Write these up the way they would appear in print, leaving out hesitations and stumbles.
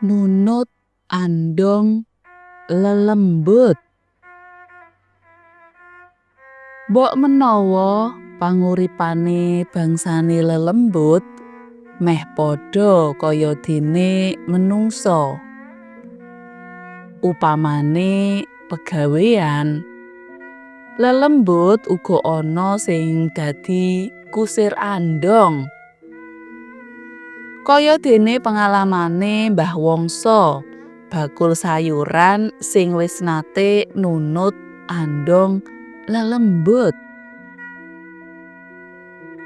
Nunut andong lelembut. Mbok menawa panguripane bangsane lelembut meh padha kaya dene menungsa. Upamane pegawean, lelembut uga ana sing dadi kusir andong. Kaya dene pengalamane Mbah Wongso, bakul sayuran sing wis nate nunut andong lelembut.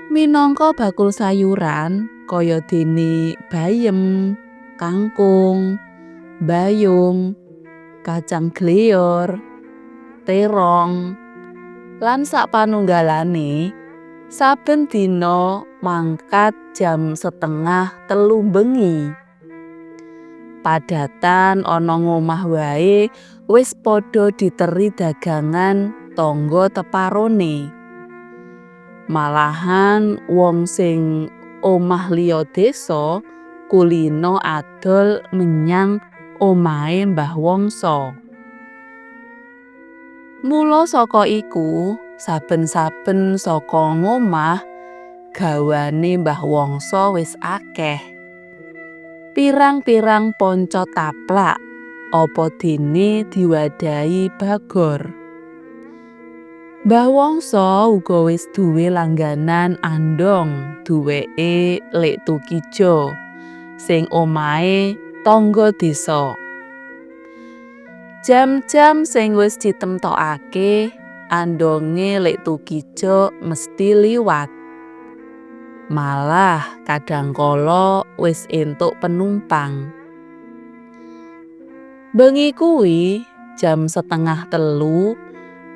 Minangka bakul sayuran kaya dene bayem, kangkung, bayung, kacang gleyor, terong, lan sapanunggalane, saben dina mangkat jam 2:30 bengi. Padatan ana ngomah wae wis padha diteri dagangan tangga teparone. Malahan wong sing omah liya desa kulina adol menyang omahe Mbah Wongso. Mula saka iku, saben-saben saka ngomah gawane Mbah Wongso wis akeh. Pirang-pirang ponco taplak, apa dene diwadahi bagor. Mbah Wongso uga wis duwe langganan andong duweke Lek Tukijo sing omahe tangga desa. Jam-jam sing wis ditemtokake, andonge Lek Tukijo mesti liwat. Malah kadhangkala wis entuk penumpang. Bengi kuwi jam 2:30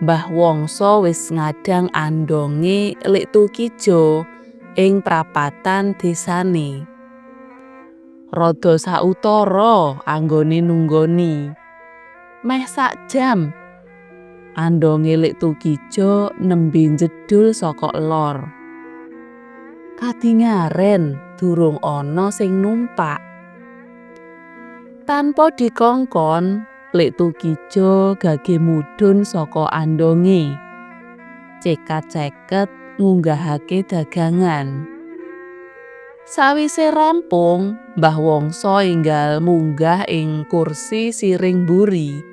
Mbah Wongso wis ngadang andonge Lek Tukijo ing prapatan desane. Rada sautara anggone nunggoni. Meh sak jam. Andonge Lek Tukijo nembe njedhul saka lor. Kadingaren durung ana sing numpak. Tanpa dikongkon, Lek Tukijo gage mudhun saka andonge. Cekat-ceket ngunggahake dagangan. Sawise rampung, Mbah Wongso enggal munggah ing kursi siring mburi.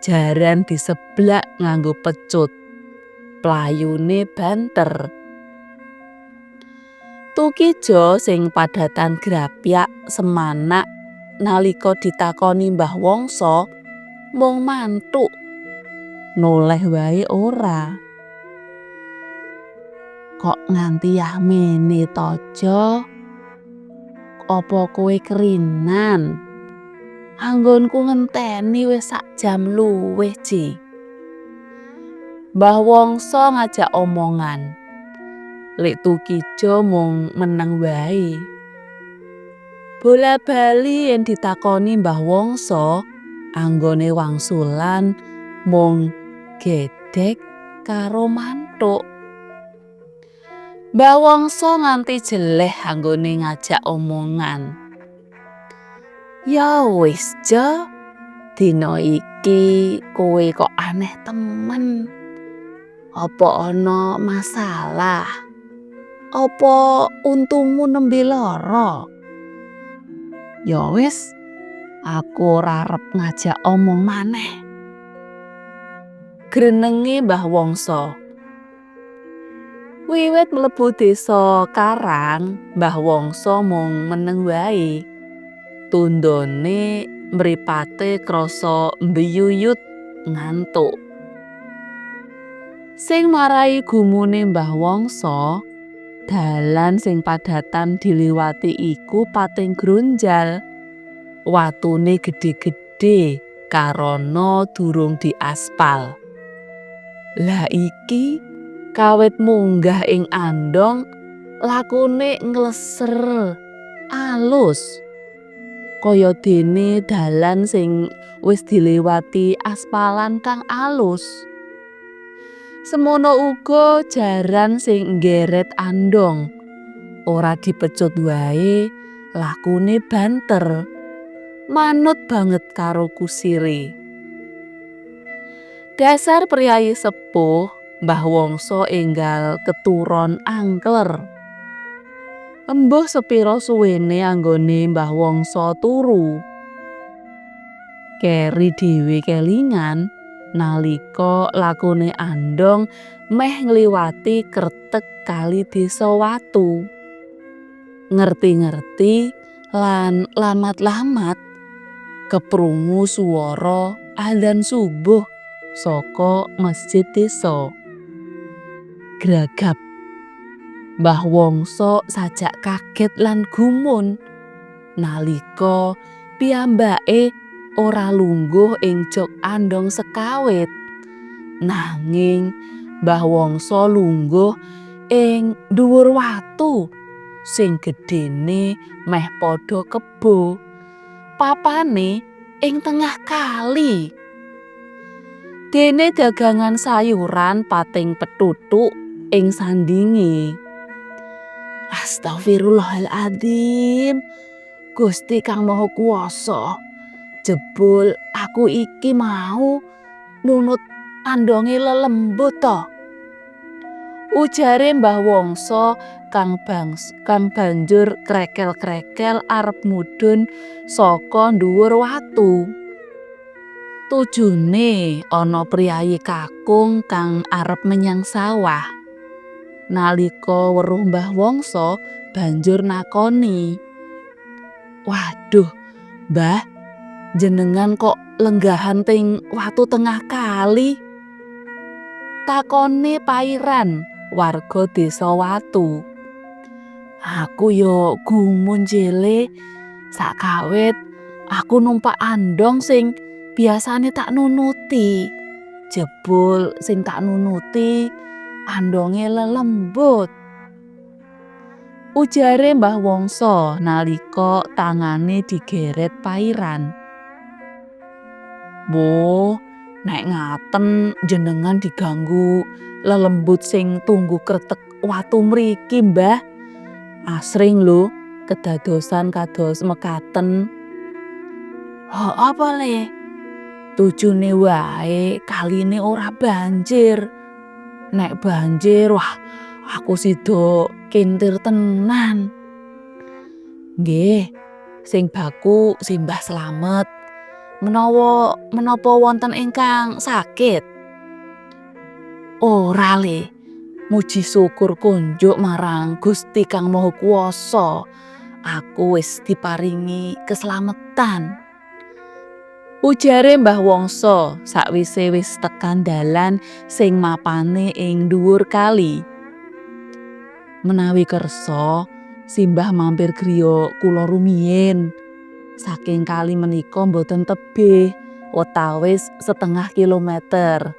Jaran diseblak nganggo pecut. Playune banter. Tukijo sing padatan grapyak semanak nalika ditakoni Mbah Wongso mung manthuk. Noleh wae ora. Kok nganti yahmene to, Jo? Apa kowe kerinan? Anggonku ngenteni wis sak jam luwih, Ji. Mbah Wongso ngajak omongan. Lek Tukijo mung meneng wae. Bola-bali yen ditakoni Mbah Wongso, anggone wangsulan mung gedhek karo manthuk. Mbah Wongso nganti jeleh anggone ngajak omongan. Ya wis, Jo. Dina iki kowe kok aneh temen. Apa ana masalah? Apa untumu nembe lara? Ya wis, aku ora arep ngajak omong maneh. Grenenge Mbah Wongso. Wiwit mlebu desa Karang, Mbah Wongso mung meneng wae. Tundhone mripate krasa mbeyuyut ngantuk. Sing marai gumune Mbah Wongso, dalan sing padatan diliwati iku pating grunjal. Watune gedhe-gedhe karana durung diaspal. Lah iki kawit munggah ing andong lakune ngleser alus. Kaya dene dalan sing wis diliwati aspalan kang alus. Semono uga jaran sing nggeret andong. Ora dipecut wae Lakune banter. Manut banget karo kusire. Dasar priyayi sepuh, Mbah Wongso enggal keturon angkler. Embuh sepira suwene anggone Mbah Wongso turu. Keri dhewe kelingan nalika lakune andong meh ngliwati kreteg kali Desa Watu. Ngerti-ngerti lan lamat-lamat keprungu swara adzan subuh saka masjid desa. Gragap. Mbah Wongso sajak kaget lan gumun nalika piyambake ora lungguh ing jok andong sekawit. Nanging Mbah Wongso lungguh ing dhuwur watu sing gedhene meh padha kebo. Papane ing tengah kali. Dene dagangan sayuran pating pethuthuk ing sandinge. Astagfirullahaladzim. Gusti Kang Maha Kuwasa. Jebul aku iki mau nunut andonge lelembut to. Ujare Mbah Wongso kang banjur krekel-krekel arep mudhun saka dhuwur watu. Tujune ana priyayi kakung kang arep menyang sawah. Nalika weruh Mbah Wongso banjur nakoni, "Waduh, Mbah, jenengan kok lenggahan ting watu tengah kali?" Takone Pairan, warga Desa Watu. "Aku yo gumun jele, sakawit aku numpak andong sing biasane tak nunuti. Jebul sing tak nunuti andonge lelembut." Ujare Mbah Wongso nalika tangane digeret Pairan. "Mboh, nek ngaten jenengan diganggu lelembut sing tunggu kreteg watu mriki, Mbah. Asring lho kedadosan kados mekaten." "Ho apa le? Tujune wae kaline ora banjir. Nek banjir, wah, aku sida kintir tenan." "Nggih, sing baku simbah slamet. Menawa menapa wonten ingkang sakit?" "Ora le, muji syukur kunjuk marang Gusti Kang Maha Kuwasa. Aku wis diparingi keslametan." Ujare Mbah Wongso sakwise wis tekan dalan sing mapane ing dhuwur kali. "Menawi kersa, simbah mampir griya kula rumiyin. Saking kali menika mboten tebih, watawis setengah kilometer.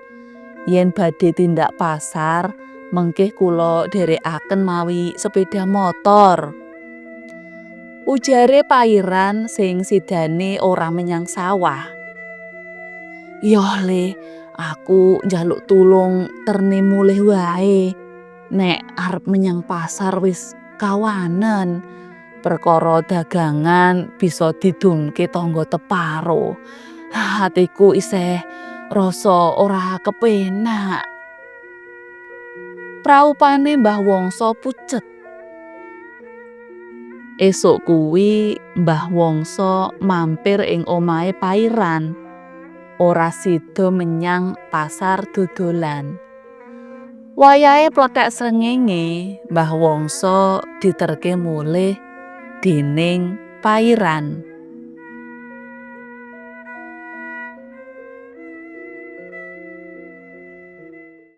Yen badhe tindak pasar, mengke kula dherekaken mawi sepeda motor." Ujare Pairan sing sidane ora menyang sawah. "Yoh le, aku njaluk tulung terne mulih wae. Nek arep menyang pasar wis kawanen. Perkara dagangan bisa didumke tangga teparo. Atiku isih rasa ora kepenak." Praupane Mbah Wongso pucet. Esuk kuwi Mbah Wongso mampir ing omahe Pairan. Ora sida menyang pasar dodolan. Wayahe plethek srengenge, Mbah Wongso diterke mulih dening Pairan.